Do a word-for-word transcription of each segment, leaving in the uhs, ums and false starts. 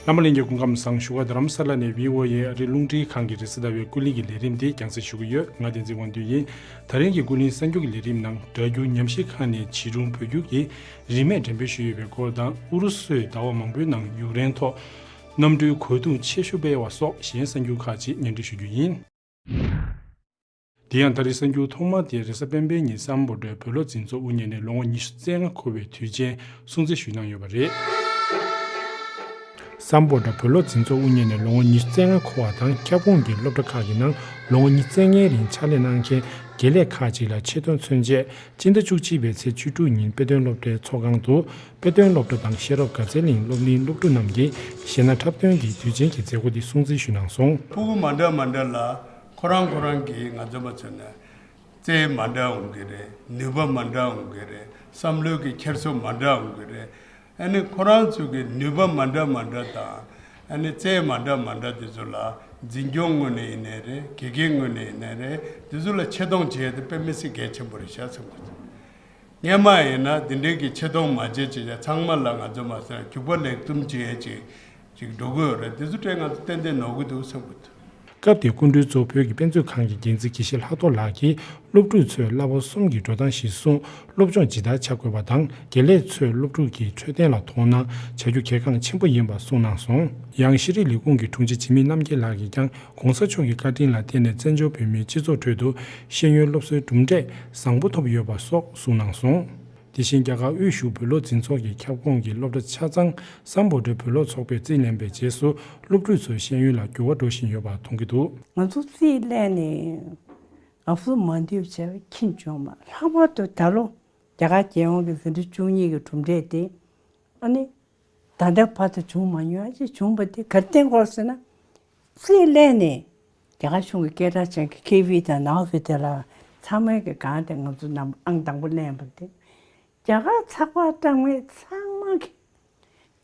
རྣམ་པ་ལྷན་རྒྱས་སྐུ་ཁམས་བཟང་། བཞུགས་སྒར་རྡ་རམ་ས་ལ་ནས་བྷི་ཨོ་ཨེ་ཨ་རིའི་རླུང་འཕྲིན་ཁང་གི་རེས་གཟའ་ཟླ་བའི་ཀུན་གླེང་གི་ལས་རིམ་དེ་རྒྱང་སྲིང་ཞུ་གི་ཡོད། ང་བསྟན་འཛིན་དབང་འདུས་ཡིན། ད་རིང་གི་ཀུན་གླེང་གསར་འགྱུར་གྱི་ལས་རིམ་ནང་སྒྲ་སྒྱུར་ཉམས་ཞིབ་ཁང་ནས་བྱིས་སྒྲུང་བོད་སྒྱུར་གྱི་རིན་མེད་འགྲེམས་སྤེལ་ཞུས་ཡོད་པའི་སྐོར་དང་། ཨུ་རུ་སུས་ཟླ་བ་མང་པོའི་ནང་ཡུཀ་རེན་ཐོག་གནམ་གྲུའི་གོ་རྟོགས་ཆེ་ཤོས་སྤེལ་བ་སོགས་གཞན་གསར་འགྱུར་ཁག་ཅིག་སྙན་སྒྲོན་ཞུ་རྒྱུ་ཡིན། དེ་ཡང་ད་རེས་གསར་འགྱུར་ཐོག་མ་དེ་རེས་གཟའ་སྤེན་པའི་ཉིན་སམ་བྷོ་ཊས་བོད་སློབ་འཛིན་ཚོགས་དབུ་བརྙེས་ནས་ལོ་ངོ་ཉི་ཤུ་རྩ་ལྔ་འཁོར་བའི་དུས་ཆེན་སྲུང་བརྩི་ཞུས་གནང་ཡོད་པ་རེད། སམ་བྷོ་ཊ་བོད་སློབ་འཛིན་ཚོགས་དབུ་བརྙེས་ནས་ལོ་ངོ་ཉི་ཤུ་རྩ་ལྔ་འཁོར་བ་དང་། ཁྱབ་ཁོངས་ཀྱི་སློབ་གྲྭ་ཁག་གི་ནང་ལོ་ངོ་ཉི་ཤུ་རྩ་ལྔའི་རིང་ཕྱག་ལས་གནང་མཁན་དགེ་ལས་ཁག་ཅིག་ལ་ཆེད་དོན་མཚོན་ཆེད་སྤྱི་ཟླ་བཅུ་གཅིག་པའི་ཚེས་བཅུ་དྲུག་ཉིན་དཔེ་སྟོན་སློབ་གྲྭའི་ཚོགས་ཁང་དུ་དཔེ་སྟོན་སློབ་གྲྭ་དང་ཤེས་རབ་དགའ་ཚལ་གླིང་སློབ་གླིང་སློབ་ཕྲུག་རྣམས་ཀྱིས་གཞས་སྣ་འཁྲབ་སྟོན་གྱིས་དུས་ཆེན་གྱི་མཛད་སྒོ་འདི་སྲུང་བརྩི་ཞུས་གནང་སོང་། ཕྲུ་གུ་མ་འདྲ་མ་འདྲ་ལ་ཁོ་རང་ཁོ་རང་གིས་ང་ཚོ་མ་མཚོན་ན་རྩལ་མ་འདྲ་འོང་གི་རེད། ནུས་པ་མ་འདྲ་འོང་གི་རེད། བསམ་བློའི་གི་འཁྱེར་སོ་མ་འདྲ་འོང་གི་རེད། ཨ་ནི་ཁོ་རང་ཚོ་གི་ནུས་པ་མ་འདྲ་མ་འདྲ་དང་། ཨ་ནི་རྩལ་མ་འདྲ་མ་འདྲ་དེ་ཚོ་ལ་འཛིན་སྐྱོང་ངོས་ནས་ཡིན་ནའི་རེད། དགེ་རྒན་ངོས་ནས་ཡིན་ནའི་རེད། དེ་ཚོ་ལ་ཆེ་མཐོང་བྱས་ཏེ་དཔེ་མི་སྲིད་གལ་ཆེན་པོ་རེད་ཤག་བསམ་གི་འདུག་སྔོན་མ་ཡིན་ན་འདི་འདྲའི་གི་ཆེ་མཐོང་མ་བྱེད་ཅེས་ཚང་མ་ལ་ང་ཚོ་མ་ཟེར་རྒྱུག་པ་ལེགས་གཏུམ་བྱེད་ཅིག་ཅིག་འགྲོ་གི་ཡོད་རེད། དེ་ཚོ་དྲན་ང་ཚོ་ཏན་ཏན་ནོར་གི་འདུག་བསམ་གི་འདུག་སྐབས་དེར་སྐུ་མགྲོན་གཙོ་བོད་ཀྱི་དཔེ་མཛོད་ཁང་གི་འགན་འཛིན་དགེ་བཤེས་ལྷག་རྡོར་ལགས་ཀྱིས་སློབ་ཕྲུག་ཚོས་བསླབ་པ་གསུམ་གྱི་འགྲོ་སྟངས་ཤིག་གསུངས། སློབ་སྦྱོང་ཇི་ལྟར་བྱ་དགོས་པ་དང་། དགེ་ལས་ཚོས་སློབ་ཕྲུག་གི་འཕྲོད་བསྟེན་ལ་དོ་སྣང་བྱ་རྒྱུ་གལ་འགངས་ཆེན་པོ་ཡིན་པ་གསུངས་གནང་སོང་། ཡང་ཤེས་རིག་ལས་ཁུངས་ཀྱི་དྲུང་ཆེ་འཇིགས་མེད་རྣམ་རྒྱལ་ལགས་ཀྱིས་ཀྱང་གོང་ས་མཆོག་གི་བཀའ་དྲིན་ལ་བརྟེན་ནས་བཙན་བྱོལ་བོད་མིའི་སྤྱི་ཚོགས་ཁྲོད་དུ་ཤེས་ཡོན་སློབ་གསོའི་གྲུབ་འབྲས་བཟང་པོ་ཐོབ་ཡོད་པ་སོགས་གསུངས་གནང་སོང་། དེ་བཞིན་རྒྱ་གར་དབུས་གཞུང་བོད་སློབ་འཛིན་ཚོགས་ཀྱི་ཁྱབ་ཁོངས་ཀྱི་སློབ་གྲྭ་ཆ་ཚང་སམ་བྷོ་ཊའི་བོད་སློབ་ཚོགས་པས་རྩིས་ལེན་པའི་རྗེས་སུ་སློབ་ཕྲུག་ཚོའི་ཤེས་ཡོན་ལ་འགྱུར་བ་འགྲོ་བཞིན་ཡོད་པ་མཐོང་གི་འདུག་ང་ཚོ་རྩིས་ལེན་ནས་ང་ཚོ་མ་འདུས་བྱས་པ་ཁྱིམ་བྱུང་མ། ལྷག་པར་དུ་ད་ལོ་རྒྱ་གར་རྒྱལ་ཡོངས་ཀྱི་འཛིན་གྲྭ་བཅུ་གཉིས་ཀྱི་གྲུབ་འབྲས་དེ་ཨ་ནི་ད་ལྟ་བར་དུ་བྱུང་མ་མྱོང་ཡ་ཅིག་བྱུང་བ་དེ་ག་རེ་བརྟེན་གྱི་ཡོད་ཟེར་ན། རྩིས་ལེན་ནས་རྒྱ་གར་གཞུང་གི་སྐད་གྲགས་ཅན་གྱི་ཁེ་ཝི་དང་ནའོ་ཧྥི་ཏེ་ལ་ཚང་མའི་གི་སྒང་དེ་ང་ཚོ་རྣམས་ཨང་དང་པོ་ལེན་པ་དེ་རྒྱ་གར་ཚགས་པར་བཀྲམ་མཁན་ཚང་མ་གི་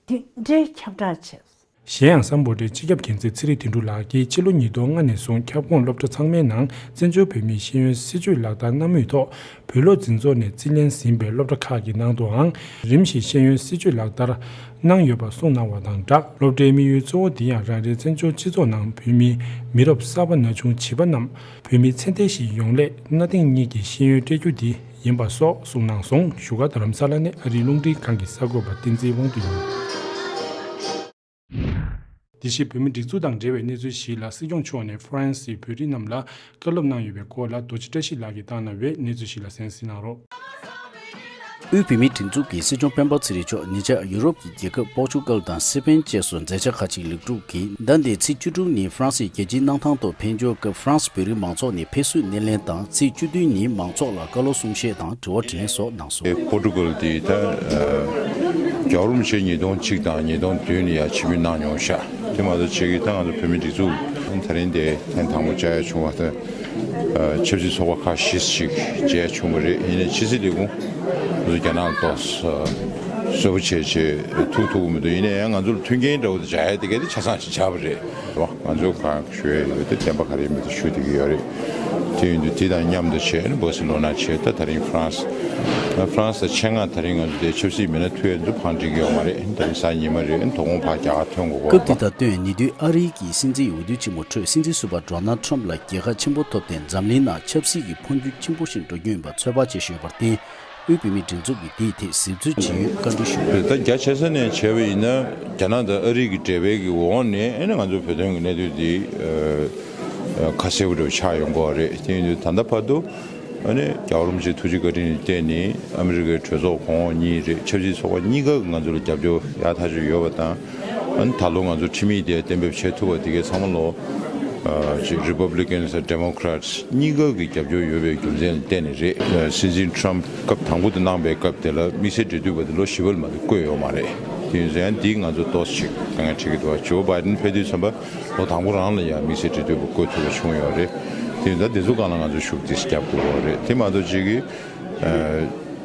དེ་འདྲའི་ཁྱབ་བསྒྲགས་བྱས། གཞན་ཡང་སམ་བྷོ་ཊའི་སྤྱི་ཁྱབ་འགན་འཛིན་ཚེ་རིང་དོན་གྲུབ་ལགས་ཀྱིས་ཕྱི་ལོ་ཉིས་སྟོང་ལྔ་ནས་བཟུང་ཁྱབ་ཁོངས་སློབ་གྲྭ་ཚང་མའི་ནང་བཙན་བྱོལ་བོད་མིའི་ཤེས་ཡོན་སྲིད་བྱུས་ལག་བསྟར་གནང་མུས་ཐོག་བོད་སློབ་འཛིན་ཚོགས་ནས་རྩིས་ལེན་ཟིན་པའི་སློབ་གྲྭ་ཁག་གི་ནང་དུའང་རིམ་བཞིན་ཤེས་ཡོན་སྲིད་བྱུས་ལག་བསྟར་གནང་ཡོད་པ་གསུངས་གནང་བ་དང་སྦྲགས། སློབ་གྲྭའི་དམིགས་ཡུལ་གཙོ་བོ་འདི་ཡང་རང་རེའི་བཙན་བྱོལ་སྤྱི་ཚོགས་ནང་བོད་མིའི་མི་རབས་གསར་པ་ན་ཆུང་བྱིས་པ་རྣམས་བོད་མིའི་ཚེ་འདས་ཤིག་ཡོང་སླད་གནའ་དེང་གཉིས་ཀྱི་ཤེས་ཡོན་སྤྲད་རྒྱུ་འདི་ཡིན་པ་སོགས་གསུངས་གནང་སོང་། བཞུགས་སྒར་རྡ་རམ་ས་ལ་ནས་ཨ་རིའི་རླུང་འཕྲིན་ཁང་གི་གསར་འགོད་པ་བསྟན་འཛིན་དབང་འདུས་ཡིན། དེ་བཞིན་བོད་མི་སྒྲིག་འཛུགས་དང་འབྲེལ་བའི་གནས་ཚུལ་ཞིག་ལ། སྲིད་སྐྱོང་མཆོག་ནས་ཧྥ་རན་སིའི་བོད་རིགས་རྣམས་ལ་བཀའ་སློབ་གནང་ཡོད་པའི་སྐོར་ལ་རྡོ་རྗེ་བཀྲ་ཤིས་ལགས་ཀྱིས་བཏང་གནང་བའི་གནས་ཚུལ་ཞིག་ལ་གསན་གཟིགས་གནང་རོགས། དབུས་བོད་མིའི་སྒྲིག་འཛུགས་ཀྱི་སྲིད་སྐྱོང་སྤེན་པ་ཚེ་རིང་མཆོག་ཉེ་ཆར་ཡུ་རོབ་ཀྱི་རྒྱལ་ཁབ་པོར་ཅུ་གལ་དང་སི་པེན་བཅས་སུ་མཛད་འཆར་ཁག་ཅིག་ལེགས་གྲུབ་ཀྱིས། ཟླ་འདིའི་ཚེས་བཅུ་དྲུག་ཉིན་ཧྥ་རན་སིའི་རྒྱལ་སྤྱིའི་གནམ་ཐང་དུ་ཕེབས་འབྱོར་སྐབས་ཧྥ་རན་སི་བོད་རིགས་མང་ཚོགས་ནས་ཕེབས་བསུའི་སྣེ་ལེན་དང་། ཚེས་བཅུ་བདུན་ཉིན་མང་ཚོགས་ལ་བཀའ་སློབ་གསུང་བཤད་དང་དྲི་བ་དྲིས་ལན་སོགས་གནང་སོང་། པོར་ཊུ་གལ་དེ་ད་རྒྱལ་བ་རིན་པོ་ཆེ་ཉིས་སྟོང་གཅིག་དང་ཉིས་སྟོང་བདུན་ལ་ཡ་ཆིབས་བསྒྱུར་གནང་མྱོང་ཤག་དེ་མ་གཏོགས་ཆེད་ཀྱི་ད་ང་ཚོ་བོད་མི་སྒྲིག་འཛུགས་ད་རིང་དེ་ཐེངས་དང་པོ་བཅར་ཡ་བྱུང་བ་དང་། ཆབ་སྲིད་ཚོགས་པ་ཁག་བཞི་ཞིག་མཇལ་བྱུང་བ་རེད། ཡིན་ནའི་ཕྱི་སྲིད་ལས་ཁུངས་ང་ཚོ་རྒྱ་ནག་ལ་ཏོག་ཙམ་གསལ་པོ་བྱས་བྱས་ཐུག་ཐུབ་ཀྱི་མི་འདུག་ཡིན་ནའི་ཡང་ང་ཚོ་ལ་མཐུན་རྐྱེན་འདྲ་བོ་དེ་སྦྱར་ཡ་དེ་ག་དེ་ཆ་ཚང་ཞིག་སྦྱར་བ་རེད། ང་ཚོ་གང་ཞུ་ཡ་ཡོད་དེ་བདེན་པ་ག་རེ་ཡིན་མིན་དེ་ཞུ་བསྡད་ཀྱི་ཡོད་རེད། དེ་ཡིན་དུས་དེ་དང་མཉམ་དུ་བྱས་ནས་སྦར་སི་ལོ་ན་བྱས། ད་ད་རིང་ཧྥ་རན་སི། ཧྥ་རན་སི་དང་ཆེད་མངགས་ད་རིང་ང་ཚོ་དེ་ཆབ་སྲིད་མི་སྣ་ཐུག་ཡ་ཚོ་ཕར་འགྲིག་གི་ཡོད་མ་རེད། ད་རིང་གཟའ་ཉི་མ་རེད། དོ་དགོང་ཕར་རྒྱ་གར་ཐོན་དགོས་ཀྱི་ཡོད་པ། སྐབས་དེ་དང་བསྟུན་ཉེ་དུས་ཨ་རིའི་གི་སྲིད་འཛིན་འོས་བསྡུ་ཆེན་མོ་ཁྲོད་སྲིད་འཛིན་ཟུར་པ་ཌོ་ནལ་ཊམ་ལ་རྒྱལ་ཁ་ཆེན་པོ་ཐོབ་སྟེ་འཛམ་གླིང་ནང་ཆབ་སྲིད་ཀྱི་འཕོ་འགྱུར་ཆེན་པོ་ཞིག་འགྲོ་རྒྱུ་ཡིན་པ་ཚོད་དཔག་བྱེད་བཞིན་ཡོད་པར་བརྟེན། དབུས་བོད་མིའི་སྒྲིག་འཛུགས་ཀྱིས་དེའི་ཐད་གཟིགས་ཚུལ་ཇི་ཡོད་བཀའ་འདྲི་ཞུས་པ་རེད། ད་རྒྱ་ཆེ་ས་ནས་བྱས་པ་ཡིན་ན་རྒྱ་ནག་དང་ཨ་རི་གི་འབྲེལ་བའི་གི་འོག་ནས་ཨ་ནི་ང་ཚོ་བོད་དོན་གྱི་གནད་དོན་འདི་ཁ་གསལ་པོ་འདྲ་བོ་ཆགས་ཡོང་གི་ཡོད་རེད། དེ་ཡིན་དུས་ད་ལྟ་བར་དུ་ཨ་ནི་རྒྱལ་བ་རིན་པོ་ཆེའི་ཐུགས་རྗེ་བཀའ་དྲིན་ལ་བརྟེན་ནས་ཨ་མི་རི་ཀའི་གྲོས་ཚོགས་གོང་འོག་གཉིས་རེད། ཆབ་སྲིད་ཚོགས་པ་གཉིས་ཀ་གི་ང་ཚོ་ལ་རྒྱབ་སྐྱོར་ཡག་ཐག་ཆོད་ཡོད་པ་དང་། ཨ་ནི་ད་ལོ་ང་ཚོ་ཁྲིམས་ཡིག་དེ་གཏན་འབེབས་བྱེད་ཐུབ་པ་དེ་གའི་ཚང་མ་ལོ་ཅིག་རི་པབ་ལི་ཀན་དང་ཌེ་མོ་ཀྲ་ཊི་གཉིས་ཀ་གི་རྒྱབ་སྐྱོར་ཡོད་པའི་རྒྱུ་མཚན་ལ་བརྟེན་ནས་རེད། སྲིད་འཛིན་ཊམ་སྐབས་དང་པོ་དེ་གནང་པའི་སྐབས་དེ་ལ་དམིགས་བསལ་འབྲེལ་མཐུད་པ་དེ་ལོ་བཞི་པ་ལ་མ་གཏོགས་བསྐོས་ཡོད་མ་རེད། དེ་ཡིན་ཙང་ཡང་འདིས་ང་ཚོ་ཏོག་ཙམ་ཅིག་དཀའ་ངལ་འཕྲད་ཀྱི་འདུག་ཇོ་བྷའི་ཌེན་ཕེབས་དུས་ཙམ་པ་ལོ་དང་པོ་རང་ལ་ཡང་དམིགས་བསལ་འབྲེལ་མཐུད་པ་བསྐོས་ཐུབ་པ་བྱུང་ཡོད་རེད། དེ་ཡིན་ཙང་དེ་ཚོ་སྒང་ལ་ང་ཚོ་ཤུགས་ཏོག་ཙམ་རྒྱབ་དགོས་ཀྱི་ཡོད་རེད། དེ་མ་གཏོགས་ཅིག་གི་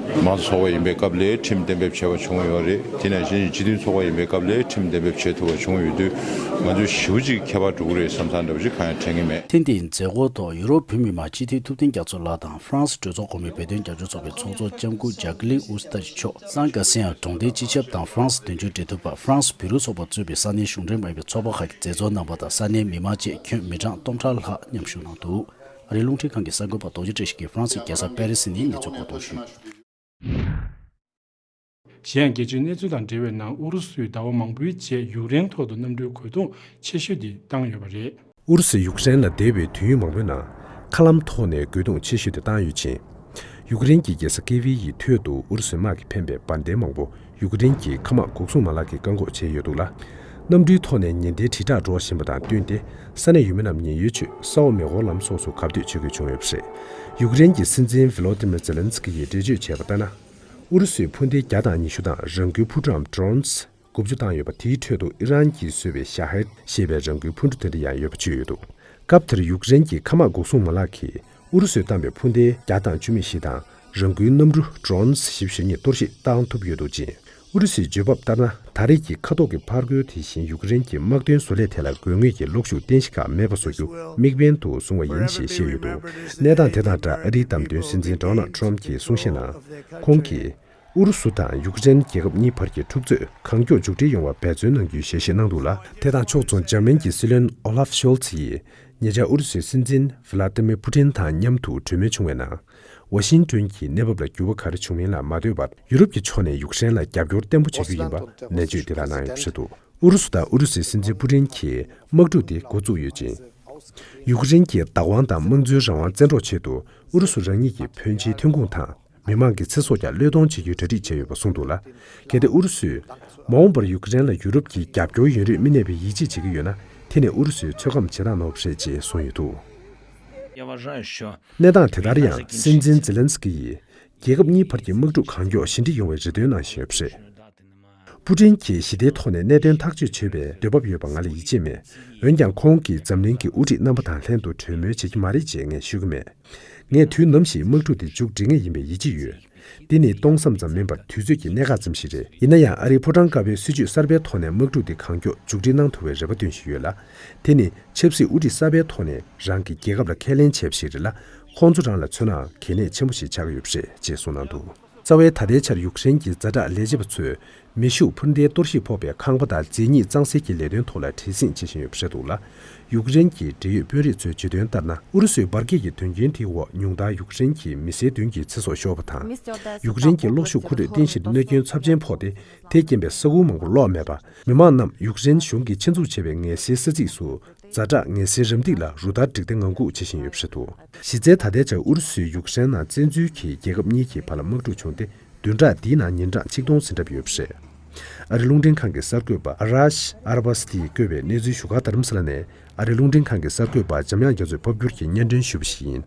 མང་གཙོ་ཚོགས་པ་ཡིན་པའི་སྐབས་ལ་ཁྲིམས་གཏན་འབེབས་བྱས་པ་བྱུང་ཡོད་རེད། དེ་ནང་བཞིན་སྤྱི་མཐུན་ཚོགས་པ་ཡིན་པའི་སྐབས་ལ་ཁྲིམས་གཏན་འབེབས་བྱེད་ཐུབ་པ་བྱུང་ཡོད་དུས། ང་ཚོས་ཞེ་པོ་ཅིག་ཁྱད་པར་འགྲོ་གི་རེད་བསམ་བསམ་འདྲ་པོ་ཅིག་གང་ཡང་དྲན་གྱི་མེད། ཐེངས་འདིའི་མཛད་སྒོའི་ཐོག་ཡུ་རོབ་བོད་མི་མང་སྤྱི་འཐུས་ཐུབ་བསྟན་རྒྱ་མཚོ་ལགས་དང་ཧྥ་རན་སི་གྲོས་ཚོགས་གོང་མའི་བོད་དོན་རྒྱབ་སྐྱོར་ཚོགས་པའི་ཚོགས་གཙོ་ལྕམ་སྐུ་ཇཱ་ཀི་ལིན་ཨུ་སི་ཏཱ་ཆོག་སན་གྷ་སི་ཡང་གྲོང་སྡེའི་སྤྱི་ཁྱབ་དང་ཧྥ་རན་སི་དོན་གཅོད་འབྲེལ་མཐུད་པ་ཧྥ་རན་སི་བྷི་རུ་ཚོགས་པ་གཙོས་པའི་ས་གནས་གཞུང་འབྲེལ་མ་ཡིན་པའི་ཚོགས་པ་ཁག་གི་མཛད་གཙོ་རྣམ་པ་དང་ས་གནས་མི་མང་བཅས་ཁྱོན་མི་གྲངས་སྟོང་ཕྲག་ལྷག་མཉམ་ཞུགས་གནང་འདུག་ཨ་རིའི་རླུང་འཕྲིན་ཁང་གི་གསར་འགོད་པ་རྡོ་རྗེ་བཀྲ་ཤིས་ཀྱིས་ཧྥ་རན་སིའི་རྒྱལ་ས་པེ་རི་སི་ནས་གནས་ཚུལ་བཀོད་གཏོང་ཞུས། གཞན་ཡང་རྒྱལ་སྤྱིའི་གནས་ཚུལ་དང་འབྲེལ་བའི་ནང་ཨུ་རུ་སུས་ཟླ་བ་མང་པོའི་རྗེས་ཡུཀ་རེན་ཐོག་ཏུ་གནམ་གྲུའི་རྒོལ་རྡུང་ཆེ་ཤོས་དེ་བཏང་ཡོད་པ་རེད། ཨུ་རུ་སུས་ཡུཀ་རེན་ལ་འདས་པའི་དུས་ཡུན་མང་པོའི་ནང་མཁའ་ལམ་ཐོག་ནས་རྒོལ་རྡུང་ཆེ་ཤོས་དེ་བཏང་ཡོད་ཅིང་། ཡུཀ་རེན་གྱི་རྒྱལ་ས་ཀེ་ཝི་ཡི་ཐོག་ཏུ་ཨུ་རུ་སུའི་དམག་གིས་འཕེན་པའི་འབར་མདེལ་མང་པོ་ཡུཀ་རེན་གྱི་མཁའ་དམག་འགོག་སྲུང་མ་ལག་གིས་བཀག་འགོག་བྱས་ཡོད་འདུག་ལ། གནམ་གྲུའི་ཐོག་ནས་ཉེན་བརྡའི་དྲིལ་བསྒྲགས་འགྲོ་བཞིན་པ་དང་བསྟུན་ཏེ། ས་གནས་ཡུལ་མི་རྣམས་ཉེན་གཡོལ་ཆེད་ས་འོག་མེ་འཁོར་ལམ་སོགས་སུ་གབ་སྡོད་བྱེད་དགོས་བྱུང་ཡོད་པ་རེད། ཡུཀ་རེན་གྱི་སྲིད་འཛིན་ཝི་ལོ་ཏི་མིར་ཛེ་ལན་སི་ཀི་ཡིས་འགྲེལ་བརྗོད་བྱས་པ་ལྟར་ན། ཨུ་རུ་སུས་འཕུར་མདེལ་བརྒྱ་དང་ཉི་ཤུ་དང་རང་འགུལ་འཕུར་གྲམ་ཌོ་རོན་སི་དགུ་བཅུ་བཏང་ཡོད་པ། དེའི་ཁྲོད་དུ་ཨི་རན་གྱིས་བཟོས་པའི་ཤ་ཧེད་ཞེས་པའི་རང་འགུལ་འཕུར་གྲུ་དེ་འདྲ་ཡང་ཡོད་པ་བརྗོད་ཡོད་འདུག་སྐབས་དེར་ཡུཀ་རེན་གྱི་མཁའ་དམག་འགོག་སྲུང་མ་ལག་གིས་ཨུ་རུ་སུས་བཏང་པའི་འཕུར་མདེལ་བརྒྱ་དང་བཅུ་མེད་བཞི་དང་རང་འགུལ་གནམ་གྲུ་ཌོ་རོན་སི་བཞི་བཅུ་ཞེ་གཉིས་གཏོར་བཤིག་བཏང་ཐུབ་ཡོད་འདུག་ཅིང་། ཨུ་རུ་སུའི་བརྗོད་བབ་ལྟར་ན། ད་རེས་ཀྱི་མཁའ་ཐོག་གི་ཕར་རྒོལ་དེ་བཞིན་ཡུཀ་རེན་གྱི་དམག་དོན་བཟོ་ལས་ཐད་ལ་དགོས་ངེས་ཀྱི་གློག་ཤུགས་རྟེན་གཞི་ཁག་མེད་པ་བཟོ་རྒྱུ་དམིགས་འབེན་དུ་བཟུང་བ་ཡིན་ཞེས་བཤད་ཡོད་འདུག་གནས་སྟངས་དེ་དང་སྦྲགས་ཨ་རིའི་བདམས་ཐོན་སྲིད་འཛིན་ཌོ་ནལ་ཁྲོམ་གྱིས་གསུང་བཤད་ནང་། ཁོང་གིས། ཨུ་རུ་སུ་དང་ཡུཀ་རེན་རྒྱལ་ཁབ་གཉིས་བར་གྱི་འཁྲུག་རྩོད་གང་མགྱོགས་མཇུག་སྒྲིལ་ཡོང་བར་འབད་བརྩོན་གནང་རྒྱུའི་ཞལ་བཞེས་གནང་འདུག་ལ། དེ་དང་ཕྱོགས་མཚུངས་འཇར་མན་གྱི་སྲིད་བློན་ཨོ་ལཱབ་ཤོལ་ཚི་ཡིས་ཉེ་ཆར་ཨུ་རུ་སུའི་སྲིད་འཛིན་ཝི་ལ་ཏི་མིར་ཕུ་ཏིན་དང་མཉམ་དུ་གྲོས་མོལ་བྱུང་བའི་ནང་། ཝ་ཤིང་ཏོན་གྱིས་གནས་བབ་ལ་འགྱུར་བ་ག་རེ་བྱུང་མིན་ལ་མ་ལྟོས་པར་ཡུ་རོབ་ཀྱི་ཕྱོགས་ནས་ཡུཀ་རེན་ལ་རྒྱབ་སྐྱོར་བརྟན་པོ་བྱ་རྒྱུ་ཡིན་པ་ནན་བརྗོད་འདི་ལྟར་གནང་ཡོད་པ་རེད་འདུག་ཨུ་རུ་སུ་དང་ཨུ་རུ་སུའི་སྲིད་འཛིན་ཕུ་ཏིན་གྱིས་དམག་འཁྲུག་དེ་འགོ་བཙུགས་ཡོད་ཅིང་། ཡུཀ་རེན་གྱི་བདག་དབང་དང་དམངས་གཙོའི་རང་དབང་བཙན་འཕྲོག་ཆེད་དུ་ཨུ་རུ་སུ་རང་ཉིད་ཀྱི་ཕོན་ཆེའི་ཐོན་ཁུངས་དང་མི་དམངས་ཀྱི་ཚེ་སྲོག་ཀྱང་བློས་གཏོང་བྱེད་རྒྱུའི་གྲ་སྒྲིག་བྱས་ཡོད་པ་གསུངས་འདུག་ལ། གལ་ཏེ་ཨུ་རུ་སུས་མ་འོངས་པར་ཡུཀ་རེན་ལ་ཡུ་རོབ་ཀྱི་རྒྱབ་སྐྱོར་ཡོད་རེད་མི་གནས་པའི་ཡིད་ཆེས་བྱེད་ཀྱི་ཡོད་ན། དེ་ནི་ཨུ་རུ་སུའི་ཚོད་བགམ་བྱེད་སྟངས་ནོར་བ་རེད་ཅེས་གསུངས་ཡོད་འདུག་གནས་སྟངས་དེ་ལྟར་ཡང་སྲིད་འཛིན་ཛེ་ལན་སི་ཀི་ཡིས་རྒྱལ་ཁབ་གཉིས་བར་གྱི་དམག་འཁྲུག་གང་མགྱོགས་ཞི་འགྲིག་ཡོང་བའི་རེ་འདུན་གནང་བཞིན་ཡོད་པ་རེད། པུ་ཏིན་གྱིས་ཞི་བདེའི་ཐོག་ནས་གནད་དོན་ཐག་གཅོད་བྱེད་པའི་འདོད་འབབ་ཡོད་པ་ང་ལ་ཡིད་ཆེས་མེད། འོན་ཀྱང་ཁོང་གིས་འཛམ་གླིང་གི་དབུ་ཁྲིད་རྣམ་པ་དང་ལྷན་དུ་གྲོས་མོལ་བྱེད་ཀྱི་མ་རེད་ཅེས་ངས་ཤོད་ཀྱི་མེད། ངས་དུས་ནམ་ཞིག་དམག་འཁྲུག་དེ་མཇུག་སྒྲིལ་ངེས་ཡིན་པའི་ཡིད་ཆེས་ཡོད། འདི་ནི་སྟོང་བསམ་ཙམ་མིན་པར་དུས་ཚོད་ཀྱི་གནད་འགག་ཙམ་ཞིག་རེད། ཡིན་ན་ཡང་ཨ་རིའི་ཕོ་བྲང་དཀར་པོའི་སྲིད་བྱུས་གསར་པའི་ཐོག་ནས་དམག་འཁྲུག་འདི་གང་མགྱོགས་མཇུག་སྒྲིལ་གནང་ཐུབ་པའི་རེ་བ་འདོན་བཞིན་ཡོད་ལ། དེ་ནི་ཆབ་སྲིད་དབུ་ཁྲིད་གསར་པའི་ཐོག་ནས་རང་གི་རྒྱལ་ཁབ་ལ་ཁས་ལེན་བྱས་པ་ཞིག་རེད་ལ། ཁོང་ཚོ་རང་ལ་མཚོན་ནའང་གལ་གནད་ཆེན་པོ་ཞིག་ཆགས་ཀྱི་ཡོད་པ་རེད་ཅེས་གསུངས་གནང་འདུག་རྩ་བའི་ད་ལྟའི་ཆར་ཡུཀ་རེན་གྱི་ཛ་དྲག་ལས་བྱེད་པ་ཚོས་མེ་ཤུགས་འཕུར་མདེལ་གཏོར་བཤིག་ཕོག་པའི་ཁང་པ་དང་མཛེས་ཉིད་གཙང་སེལ་གྱི་ལས་དོན་ཐོག་ལ་བྲེལ་ཟིང་བྱེད་བཞིན་ཡོད་པ་རེད་འདུག་ལ། ཡུཀ་རེན་གྱི་འབྲེལ་ཡོད་དཔོན་རིགས་ཚོས་བརྗོད་དོན་ལྟར་ན། ཨུ་རུ་སུའི་འབར་གས་ཀྱི་དོན་རྐྱེན་དེའི་འོག་ཉུང་མཐར་ཡུཀ་རེན་གྱི་མི་སེར་བདུན་གྱི་ཚེ་སྲོག་ཤོར་བ་དང་། ཡུཀ་རེན་གྱི་གློག་ཤུགས་མཁོ་སྤྲོད་རྟེན་གཞིར་གནོད་སྐྱོན་ཚབས་ཆེན་ཕོག་སྟེ། དེ་རྐྱེན་པས་ས་ཁུལ་མང་པོར་གློག་མེད་པ། མི་མང་རྣམས་ཡུཀ་རེན་གཞུང་གིས་ཆེད་འཛུགས་བྱས་པའི་ངལ་སེལ་ས་ཚིགས་སུ་ཛ་དྲག་ངལ་སེལ་རམ་འདེགས་ལ་རུ་སྟར་སྒྲིག་སྟེ་ངང་སྒུག་བྱེད་བཞིན་ཡོད་པ་རེད་འདུག་གཞི་རྩའི་ད་ལྟའི་ཆར་ཨུ་རུ་སུས་ཡུཀ་རེན་ནང་བཙན་འཛུལ་གྱིས་རྒྱལ་ཁབ་གཉིས་ཀྱི་བར་ལ་དམག་འཁྲུག་བྱུང་སྟེ། བདུན་ཕྲག་འདིའི་ནང་ཉིན་གྲངས་ཆིག་སྟོང་ཟིན་གྲབས་ཡོད་པ་རེད། ཨ་རིའི་རླུང་འཕྲིན་ཁང་གི་གསར་འགོད་པ་ཨ་རཱཤ་ཨར་བ་སི་ཏིས་བཀོད་པའི་གནས་ཚུལ་ཞུ་ཁག་རྡ་རམ་ས་ལ་ནས་ཨ་རིའི་རླུང་འཕྲིན་ཁང་གི་གསར་འགོད་པ་འཇམ་དབྱངས་རྒྱ་མཚོས་ཕབ་བསྒྱུར་གྱིས་སྙན་སྒྲོན་ཞུས་པ་ཞིག་ཡིན།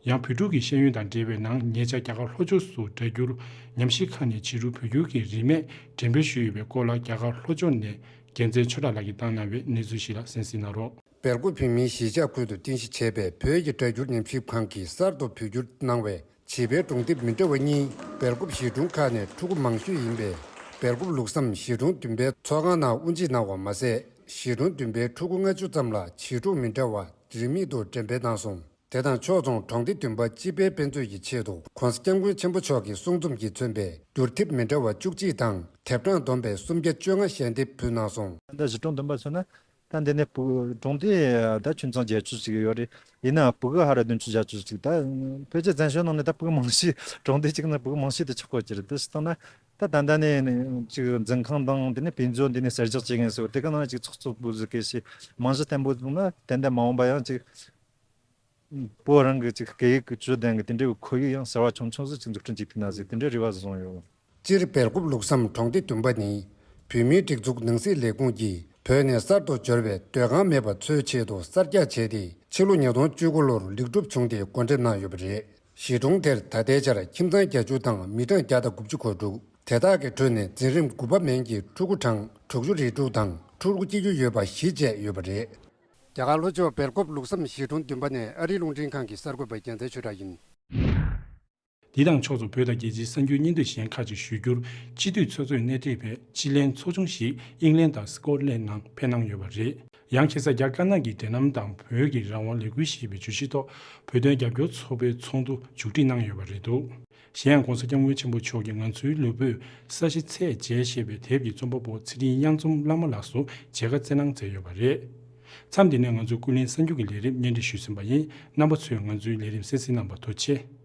ཡང་བོད་ཕྲུག་གི་ཤེས་ཡོན་དང་འབྲེལ་བའི་ནང་ཉེ་ཆར་རྒྱ་གར་ལྷོ་ཕྱོགས་སུ་སྒྲ་སྒྱུར་ཉམས་ཞིབ་ཁང་ནས་བྱིས་སྒྲུང་བོད་སྒྱུར་གྱི་རིན་མེད་འགྲེམས་སྤེལ་ཞུས་ཡོད་པའི་སྐོར་ལ་རྒྱ་གར་ལྷོ་ཕྱོགས་ནས་རྒྱལ་མཚན་ཆོས་གྲགས་ལགས་ཀྱིས་བཏང་གནང་བའི་གནས་ཚུལ་ཞིག་ལ་གསན་གཟིགས་གནང་རོགས། སྦེལ་ཀོབ་བོད་མིའི་གཞིས་ཆགས་ཁུལ་དུ་རྟེན་གཞི་བྱས་པའི་བོད་ཀྱི་སྒྲ་སྒྱུར་ཉམས་ཞིབ་ཁང་གིས་གསར་དུ་བོད་བསྒྱུར་གནང་བའི་བྱིས་པའི་སྒྲུང་དེབ་མི་འདྲ་བ་གཉིས། སྦེལ་ཀོབ་གཞིས་གྲོང་ཁག་ནས་ཕྲུ་གུ་མང་ཤོས་ཡིན་པའི་སྦེལ་ཀོབ་ལུགས་བསམ་གཞིས་གྲོང་བདུན་པའི་ཚོགས་ཁང་ནང་དབུ་འབྱེད་གནང་བ་མ་ཟད། གཞིས་གྲོང་བདུན་པའི་ཕྲུ་གུ་ལྔ་བཅུ་ཙམ་ལ་བྱིས་སྒྲུང་མི་འདྲ་བ་རིན་མེད་དུ་འགྲེམས་སྤེལ་གནང་སོང་། དེ་དང་ཕྱོགས་མཚུངས་གྲོང་སྡེ་བདུན་པ་སྤྱི་པའི་དཔེ་མཛོད་ཀྱི་ཆེད་དུ་༸གོང་ས་༸སྐྱབས་མགོན་ཆེན་པོ་མཆོག་གི་གསུང་རྩོམ་གྱིས་མཚོན་པའི་བསྒྱུར་དེབ་མི་འདྲ་བ་བཅུ་གཅིག་དང་། དེབ་གྲངས་བསྡོམས་པས་སུམ་བརྒྱ་བཅོ་ལྔ་ཞལ་འདེབས་ཕུལ་གནང་སོང་། ད་གཞིས་གྲོང་བདུན་པ་མཚོན་ན། ད་འདི་ནས་ཕྲུ་གུ་གྲོང་སྡེ་ད་ཁྱིམ་ཚང་བརྒྱད་ཅུ་ཅིག་ཡོད་རེད། ཡིན་ནའང་ཕྲུ་གུ་ཧ་ར་བདུན་ཅུ་བརྒྱད་ཅུ་ཅིག་ད་ཕལ་ཆེར་བཙན་བྱོལ་ནང་ནས་ད་ཕྲུ་གུ་མང་ཤོས་གྲོང་སྡེ་གཅིག་ནང་ཕྲུ་གུ་མང་ཤོས་དེ་ཆགས་ཀྱི་ཡོད་ཀྱི་རེད། དེ་སོང་ན་ད་ད་ལྟ་ནས་ཅིག་འཛིན་ཁང་དང་དེ་ནས་དཔེ་མཛོད་འདི་ནས་གསར་རྒྱག་བྱེད་མཁན་ཚོ་དེ་ག་ནང་ཅིག་ཚོགས་གཙོ་པོ་ཟིག་གི་ཞིག་རྨང་གཞི་བརྟན་པོ་བཙུགས་ན་ཏན་ཏན་མ་འོངས་པ་ཡང་ཅིག་བོད་རང་གི་ཅིག་སྐད་ཡིག་གི་ཇུས་ལྡན་གྱི་དེ་འདྲའི་ཁོར་ཡུག་ཡང་གསར་བ་ཆུང་ཆུང་ཟིག་ཅིག་འཛུགས་སྐྲུན་བྱེད་ཐུབ་ན་ཟིག་དེ་འདྲའི་རེ་བ་ཟིག་བཟུང་ཡོད། སྤྱིར་སྦེལ་ཀོབ་ལུགས་བསམ་གྲོང་སྡེ་བདུན་པ་ནི་བོད་མིའི་སྒྲིག་འཛུགས་ནང་སྲིད་ལས་ཁུངས་ཀྱིས་བོད་ནས་གསར་དུ་འབྱོར་བའི་སྡོད་ཁང་མེད་པ་ཚོའི་ཆེད་དུ་གསར་རྒྱག་བྱས་ཏེ། ཕྱི་ལོ་ཉིས་སྟོང་བཅུ་དགུ་ལོར་ལེགས་གྲུབ་བྱུང་སྟེ་འགོ་འདྲེན་གནང་ཡོད་པ་རེད། གཞིས་གྲོང་དེར་ད་ལྟའི་ཆར་ཁྱིམ་ཚང་བརྒྱད་ཅུ་དང་མི་གྲངས་བརྒྱ་དང་དགུ་བཅུ་གོ་དྲུག་དེ་དག་གི་ཁྲོད་ནས་འཛིན་རིམ་དགུ་པ་མན་གྱི་ཕྲུ་གུ་གྲངས་དྲུག་ཅུ་རེ་དྲུག་དང་ཕྲུ་གུ་སྐྱེ་རྒྱུ་ཡོད་པ་བཞི་བཅས་ཡོད་པ་རེད། རྒྱ་གར་ལྷོ་ཕྱོགས་སྦེལ་ཀོབ་ལུགས་བསམ་གཞིས་གྲོང་བདུན་པ་ནས་ཨ་རིའི་རླུང་འཕྲིན་ཁང་གི་གསར་འགོད་པ་རྒྱལ་མཚན་ཆོས་གྲགས་ཡིན། འདི་དང་ཕྱོགས་སུ་བོད་དང་རྒྱལ་སྤྱིའི་གསར་འགྱུར་སྙན་ཐོས་གཞན་ཁག་ཅིག་ཞུ་རྒྱུར། སྤྱི་འཐུས་ཚོགས་གཙོས་སྣེ་ཁྲིད་པའི་སྤྱི་ལྷན་ཚོགས་ཆུང་ཞིག་ཨིང་ལན་དང་སི་ཀོཊ་ལན་ནང་ཕེབས་གནང་ཡོད་པ་རེད། ཡང་ཁ་སང་རྒྱ་དཀར་ནག་གི་འབྲེལ་ལམ་དང་བོད་ཀྱི་རང་དབང་ལས་འགུལ་ཞེས་པའི་བརྗོད་གཞིའི་ཐོག་བོད་དོན་རྒྱབ་སྐྱོར་ཚོགས་པའི་ཚོགས་འདུ་མཇུག་སྒྲིལ་གནང་ཡོད་པ་རེད་འདུག་གཞན་ཡང་༧གོང་ས་༧སྐྱབས་མགོན་ཆེན་པོ་མཆོག་གིས་ང་ཚོའི་ལུས་པོས་ས་གཞི་ཚད་བྱས་ཞེས་པའི་དེབ་ཀྱི་རྩོམ་པ་པོ་ཚེ་རིང་གཡང་འཛོམས་བླ་མ་ལགས་སུ་མཇལ་ཁ་བསྩལ་གནང་མཛད་ཡོད་པ་རེད། མཚམས་འདི་ནས་ང་ཚོའི་ཀུན་གླེང་གསར་འགྱུར་གྱི་ལས་རིམ་སྙན་སྒྲོན་ཞུས་ཟིན་པ་ཡིན། རྣམ་པ་ཚོས་ང་ཚོའི་ལས་རིམ་གསན་གཟིགས་གནང་བར་ཐུགས་རྗེ་ཆེ།